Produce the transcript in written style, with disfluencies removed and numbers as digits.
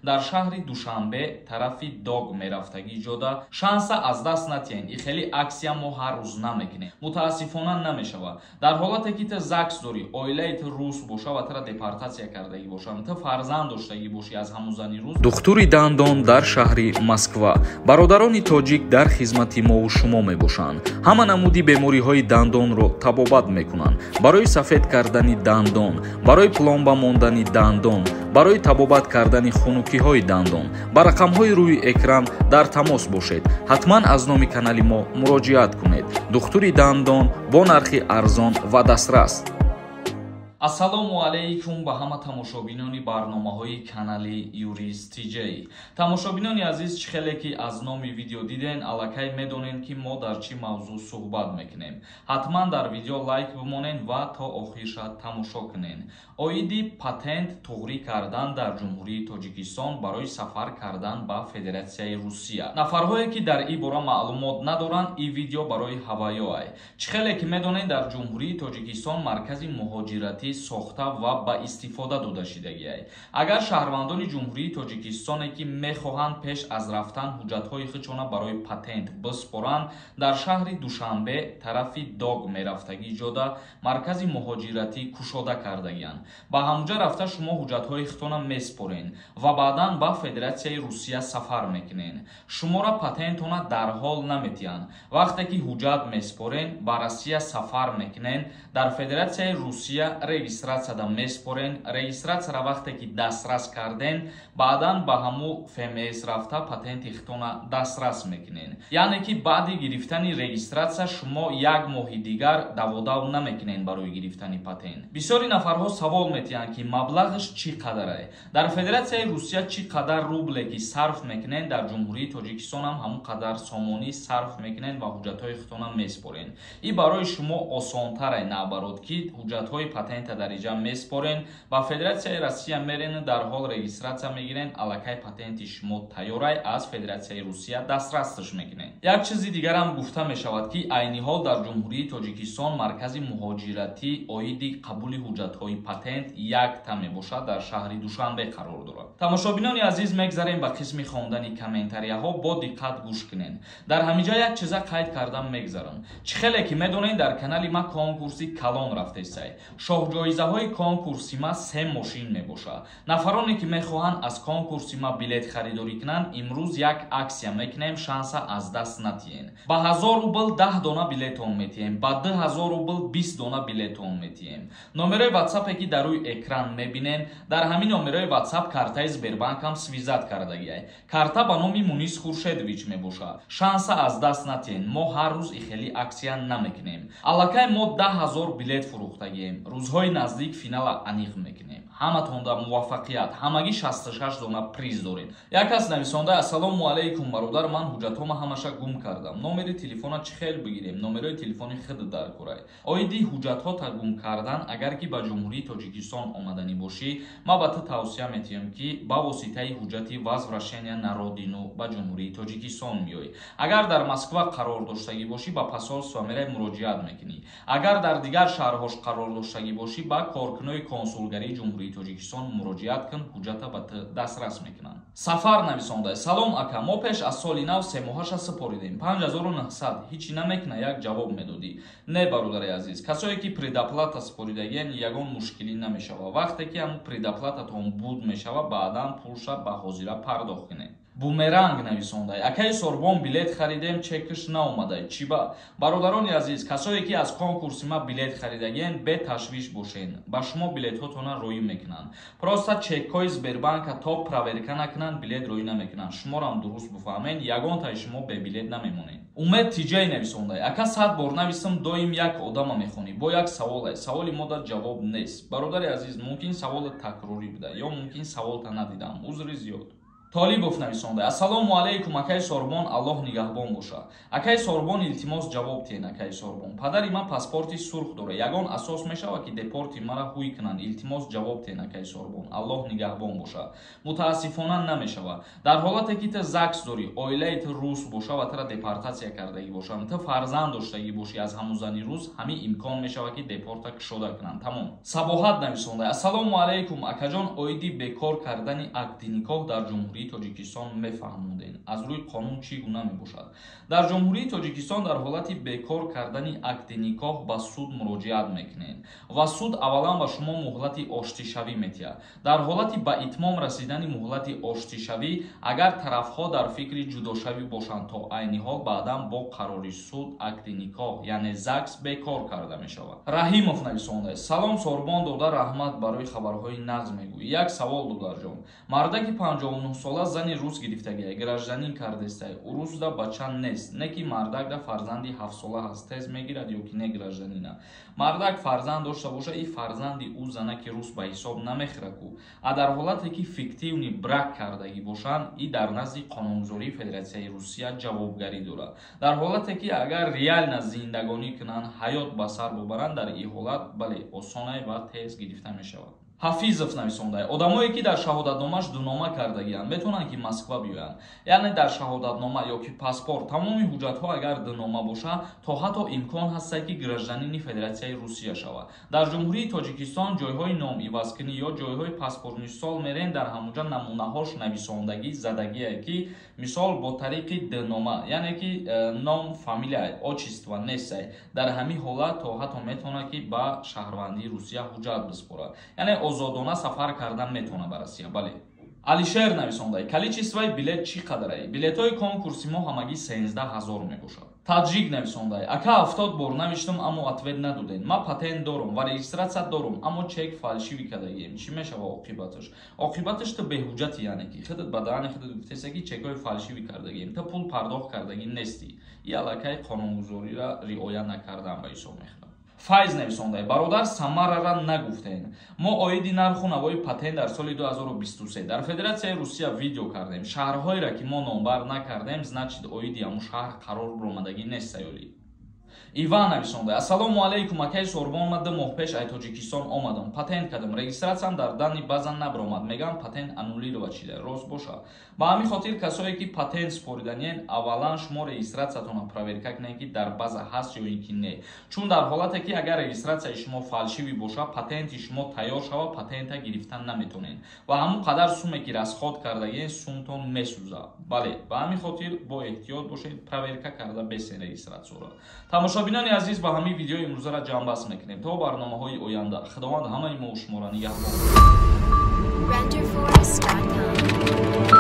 Дар шаҳри Душанбе, тарафи Дог мерафтагӣ ҷода. Шанса аз даст натиҳен, и хеле акция мо ҳар рӯз намекунем, мутаассифона намешавад. Дар ҳолате ки ту ЗАГС дорӣ, оилаи ту рус боша ва тура депортатсия кардагӣ бошанд, ту фарзанд доштагӣ бошӣ аз ҳамун зани рус. Духтури дандон дар шаҳри Москва. Бародарони тоҷик дар хизмати мову шумо мебошанд. Ҳама намуди бемориҳои дандонро табобат мекунанд. Барои сафед кардани дандон, барои пломба мондани дандон, барои табобат кардани хунукиҳои дандон ба рақамҳои рӯи экран дар тамос бошед. Ҳатман аз номи канали мо муроҷиат кунед. Духтури дандон бо нархи арзон ва дастрас. Ассалому алайкум ба ҳама тамошобинони барномаҳои канали Юрист ТЖ. Тамошобинони азиз, чӣ хеле ки аз номи видео диден, аллакай медонен, ки мо дар чӣ мавзӯъ суҳбат мекунем. Ҳатман дар видео лайк бимонен ва то охирша тамошо кунен. Оиди патент туғрӣ кардан дар Ҷумҳурии Тоҷикистон барои сафар кардан ба Федератсияи Русия. Нафарҳое ки дар ин бора маълумот надоранд, ин видео барои ҳаваёай. Чӣ хеле ки медонен, дар Ҷумҳурии Тоҷикистон маркази муҳоҷиратӣ сохта ва ба истифода дода шидагиай. Агар шаҳрвандони Ҷумҳурии Тоҷикистоне ки мехоҳанд пеш аз рафтан ҳуҷҷатҳои худшона барои патент биспоранд, дар шаҳри Душанбе, тарафи Дог мерафтагӣ ҷода маркази муҳоҷиратӣ кушода кардагианд. Ба ҳамуҷа рафта шумо ҳуҷҷатҳои худтона меспорен ва баъдан ба Федератсияи Русия сафар мекунен. Шуморо патентона дарҳол наметиҳанд. Вақте ки ҳуҷҷат меспорен, ба Россия сафар мекунен, дар Федератсияи Русия регистратсияда меспорен. Регистратсияра вақте ки дастрас карден, баъдан ба ҳаму ФМС рафта патенти худтона дастрас мекунен. Яъне ки баъди гирифтани регистратсия шумо як моҳи дигар даводав намекунен барои гирифтани патент. Бисёри нафарҳо савол метиҳанд, ки маблағаш чӣ қадарае. Дар Федератсияи Русия чӣ қадар рубле ки сарф мекунен, дар Ҷумҳурии Тоҷикистон ҳам ҳамун қадар сомонӣ сарф мекунен ва ҳуҷҷатҳои худтона меспорен. Ин барои шумо осонтаре, наоборот, ки ҳуҷҷатҳои патента дар иҷа меспорен, ба Федератсияи Россия мерен, дарҳол регистратсия мегирен, аллакай патенти шумо тайёрай, аз Федератсияи Русия дастрасш мекунен. Як чизи дигарам гуфта мешавад, ки айни ҳол дар Ҷумҳурии Тоҷикистон маркази муҳоҷиратӣ оиди қабули ҳуҷҷатҳои патент якта мебошад, дар шаҳри Душанбе қарор дорад. Тамошобинони азиз, мегзарем ба қисми хондани комментарияҳо, бо диққат гӯш кунен. Дар ҳаминҷа як чиза қайд кардан мегзарам. Чӣ хеле ки медонед, дар канали ма конкурси калон рафтесай. Шоҳҷоизаҳои конкурси ма се мошин мебошад. Нафароне ки мехоҳанд аз конкурси ма билет харидорӣ кунанд, имрӯз як акция мекунем, шанса аз даст натиҳен. Ба 1000 рубл 10 дона билетон метиҳем, ба 2000 рубл 20 дона билетон метиҳем. Номерои ватсапе ки дар рӯи экран мебинен, дар ҳамин номерои ватсап картаи Сбербанкам связать кардагиай. Карта ба номи Мунис Хуршедович мебошад. Шанса аз даст натиҳен, мо ҳар рӯз ихели акция намекунем. Аллакай мо 10 000 билет фурӯхтагием. Рӯзҳои наздик финала аниқ мекунем. Ҳаматонда муваффақият. Ҳамагӣ 66 дона приз дорем. Як кас нависонда: «Ассалому алайкум, бародар, ман ҳуҷҷатҳома ҳамаша гум кардам, номери телефона чӣ хел бигирем?» Номерои телефони худ дар курай. Оиди ҳуҷҷатҳо та гум кардан, агар ки ба Ҷумҳурии Тоҷикистон омаданӣ бошӣ, ман ба ту тавсия метиҳам, ки ба воситаи ҳуҷҷати возвращения на родину ба Ҷумҳурии Тоҷикистон меоӣ. Агар дар Москва қарор доштагӣ бошӣ, ба посольство мерай, муроҷиат мекунӣ. Агар дар дигар шаҳрҳош қарор доштагӣ бошӣ, ба коркунои консулгарии Ҷумҳурии Тоҷикистон муроҷиат кун, ҳуҷҷата ба ту дастрас мекунанд. Сафар нависонда: «Салом, ака, мо пеш аз соли нав семоҳаша супоридем, 5900, ҳичи намекуна, як ҷавоб медодӣ?» Не, бародари азиз, касое ки предоплата супоридагиен, ягон мушкилӣ намешава. Вақте ки ҳамн предоплататон буд мешава, баъдан пулша ба ҳозира пардохт кунед. Бумеранг нависондай: «Акаи Сорбон, билет харидем, чекш наомадай, чӣ ба?» Бародарони азиз, касое ки аз конкурси ма билет харидагиен, беташвиш бошен, ба шумо билетҳотона роӣ мекунанд. Просто чекҳои Сбербанка то проверка накунанд, билет роӣ намекунанд. Шуморам дуруст буфаҳмен, ягонтаи шумо бебилет намемонед. Умед Тиҷай нависондай: «Ака, 100 бор нависам, доим як одама мехонӣ, бо як саволай, саволи мо дар ҷавоб нест». Бародари азиз, мумкин саволи такрорӣ буда ё мумкин саволта надидам, узри зиёд. Толибов нависонда: Ассалому алайкум, акай Сорбон, Аллоҳ нигаҳбон боша. Акай Сорбон, илтимос, ҷавоб тиҳен. Акай Сорбон, падари ман паспорти сурх дора, ягон асос мешава, ки депорти мара ҳуй кунанд? Илтимос, ҷавоб тиҳен, акай Сорбон, Аллоҳ нигаҳбон боша. Мутаассифона, намешава. Дар ҳолате ки ту ЗАГС дорӣ, оилаи ту рус боша ва тура депортатсия кардагӣ бошанд, ту фарзанд доштагӣ бошӣ аз ҳамун зани рус, ҳамин имкон мешава, ки депорта кушода кунанд, тамом. Сабоҳат нависонда: Ассалому алайкум, акаҷон, оиди бекор кардани акди никоҳ дар Ҷумҳурии Тоҷикистон мефаҳмондем, аз рӯи қонун чӣ гуна мебошад? Дар Ҷумҳурии Тоҷикистон дар ҳолати бекор кардани акди никоҳ ба суд муроҷиат мекунед ва суд аввалан ба шумо муҳлати оштишавӣ метиҳад. Дар ҳолати ба итмом расидани муҳлати оштишавӣ, агар тарафҳо дар фикри ҷудошавӣ бошанд, то айни ҳол баъдан бо қарори суд акди никоҳ, яъне ЗАГС, бекор карда мешавад. Раҳимов нависонда: Салом, Сорбон дода, раҳмат барои хабарҳои нағз мегӯӣ. Як савол, додарҷон: мардаки 59 сола зани рус гирифтагия, гражданин кардестай, урусда бача нест, не ки мардакда фарзанди 7-сола ҳаст, тез мегирад ё ки не гражданина? Мардак фарзанд дошта боша, и фарзанди ӯ занаки рус ба ҳисоб намехӯра ку. А дар ҳолате ки фиктивный брак кардагӣ бошанд, и дар назди қонунгузории Федератсияи Русия ҷавобгарӣ дорад. Дар ҳолате ки агар реально зиндагонӣ кунанд, ҳаёт ба сар бубаранд, дар ин ҳолат, бале, осонай ва тез гирифта мешавад. Ҳафизов нависонда: Одамое ки дар шаҳодатномаш дунома кардагианд, метавонанд ки Москва биёянд? Яъне дар шаҳодатнома ё ки паспорт, тамоми ҳуҷҷатҳо агар дунома боша, то ҳатто имкон ҳастад, ки гражданини Федератсияи Русия шавад. Дар Ҷумҳурии Тоҷикистон ҷойҳои номивазкунӣ ё ҷойҳои паспортни сол мерен, дар ҳамуҷа намунаҳош нависондагӣ задагие, ки мисол бо тариқи дунома, яъне ки ном, фамилия, отчество нестай, дар ҳамин ҳолат то ҳатто метавонад, ки ба шаҳрвандии Русия ҳуҷҷат биспорад, яъне озодона сафар кардан метавонад ба Россия, бале. Алишер нависонда: Количествои билет чӣ қадарае? Билетҳои конкурси мо ҳамагӣ 13 000 мебошад. Таҷик нависонда: Ака, 70 бор навиштам, аммо ответ надодем. Ман патент дорум ва регистрация дорум, аммо чек фальшивый кардагием, чӣ мешава оқибаташ? Оқибаташ ту беҳуҷҷати, яъне ки худат ба даҳани худат гуфтеса, ки чекҳои фальшивый кардагием, ту пул пардохт кардагӣ нестӣ, и аллакай қонунгузориро риоя накардан ба ҳисоб мехӯрад. Файз нависонда: Бародар, Самарара нагуфтем. Мо оиди нарху навои патент дар соли 2023 дар Федератсияи Русия видео кардем. Шаҳрҳоеро ки мо номбар накардем, значит, оиди ҳамун шаҳр қарор биромадагӣ нест саёлӣ. Иван нависонда: Ассалому алайкум, акай Сорбон, ман 2 моҳ пеш ай Тоҷикистон омадам, патент кардам, регистратсиям дар данный база набиромад, мегӯям, патент аннулировать шида, рост боша? Ба ҳамин хотир касое ки патент спориданиен, аввалан шумо регистратсиятонро проверка кунед, ки дар база ҳаст ё ин ки не, чун дар ҳолате ки агар регистратсияи шумо фальшивый боша, патенти шумо тайёр шава, патента гирифтан наметонед ва ҳамон қадар суме ки расход кардагиен, сумтон месӯзад. Бале, ба ҳамин хотир бо эҳтиёт бошед, проверка карда бесен регистратсияро. Тамошобинони азиз, ба ҳамин видеои имрӯзаро ҷамъбаст мекунем. То барномаҳои оянда Худованд ҳамаи мо шуморо нигаҳбон. Renderforest.com.